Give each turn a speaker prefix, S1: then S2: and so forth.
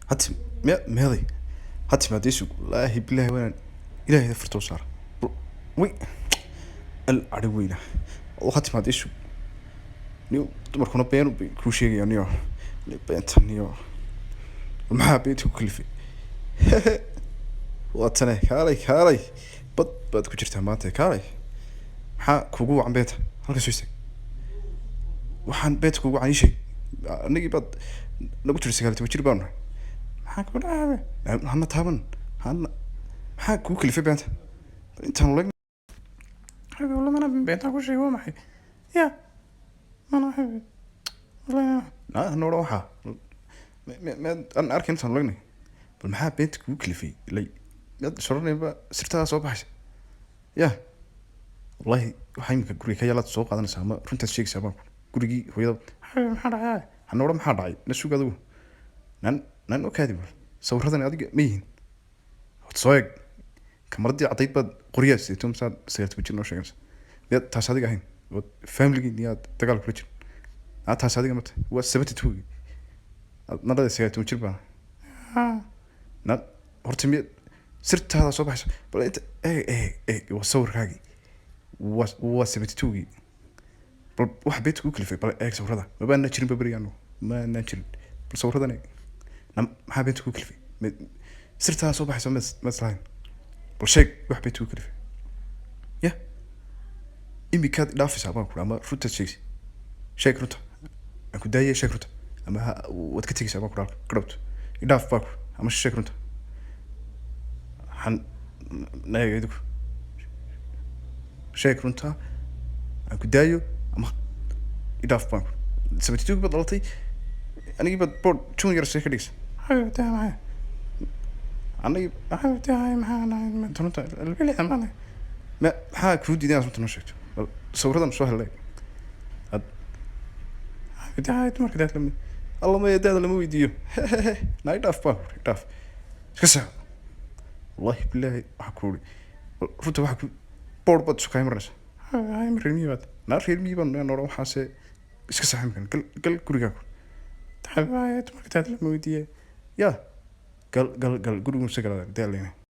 S1: Hati me meeday, ha timaadee sug. Wallaahi bilaahi, waanaan Ilaahay fartoo saara wi al cadho weyna oo ha timaadee sug. Niyo, dumarkuna been bay kuu sheegayaan. Niyo, beenta niyo, maxaa beenta ku kalifay? Waa tane. Kaalay, kaalay, bad baad ku jirtaa maanta. Kaalay, maxaa kugu wacan beenta? Halka soo istaag. Waxaan beenta kugu wacan ii sheeg. Anagii baad nagu jiri, 19 jir baanu nahay. Maxaa kugu dhacay? Hana taaban, hana. Maxaa kugu kalifay beenta intaan leg?
S2: Lamana beentaan ku sheegay, waa maxay ya mana xabi?
S1: Hana odhan waxaa miyaad aan arkin intaan legnay. Bal maxaa beenta kugu kalifay? Ilay miyaad soranayba sirtadaa soo baxaysa ya. Wallahi waxaa imika guriga ka yaalaad soo qaadanaysaa ama runtaad sheegaysaa baan ku gurigii hooyada.
S2: Xabi, maxaa dhacay?
S1: Hana odhan maxaa dhacay. Na sug adigu, nan nan okaadi. Bal sawiradan adiga ma yihiin? Horta soo eeg. Kamaradii caddayd baad qoryaad sidato, masaad 19 jir noo sheeganaysa? Miyaad taas adiga ahayn ood familigii miyaad dagaal kula jir? Aa, taas adiga mata? Waa 72. Nalada 19 jir baa na. Horta miyaad sirtaada soo baxaysa? Bal inta eeg, eeg, eeg. Waa sawirkaagii, waa 72-gii. Bal waxa beenta kugu kalifay bal eeg sawirada. Mabaanaa jirin ba berigaanu, maanaa jirin. Bal sawiradan eeg. Na maxaa beenta kugu kalifay? Sirtaada soo baxaysa ma islahayn? Bal sheeg wax beenta kugu kalifay ya. Imikaad idhaafaysaa baan kuri ama runtaad sheegaysa? Sheeg runta, aan ku daayay. Sheeg runta ama waad ka tegaysaa baan kuri halka ka dhawto. Idhaaf baan kuri ama sheeg runta. Waxaan naeeg idigu, sheeg runta, aan ku daayo ama idhaaf baan kuri. 72 baad dhalatay, anigii baad board junior see ka dhigaysa.
S2: Xabi, taa maxay?
S1: Anagii
S2: Xabi, taa maxaa dhacay?
S1: Runta ma maxaa kuu diiday inaad runta noo sheegto? Bal sawiradan soo helay ad.
S2: Xabi, taa dumarka daad lamid.
S1: Alla maya, daada lama weydiiyo. Na idhaaf baan kuri, idhaaf, iska seexo. Wallahi bilaahi, waxaa ku uri bal runta waxaa ku board baad isu kaay marinaysa.
S2: Xabi, hay ma reer miyi baad?
S1: Naa reer miyi baan noo waxaase. Iska seexo imkan, gal, gal gurigaa ku.
S2: Xabi, hay dumarka daad lama weydiiye.
S1: Ya, gal, gal, gal gurigu se galada daaleyna.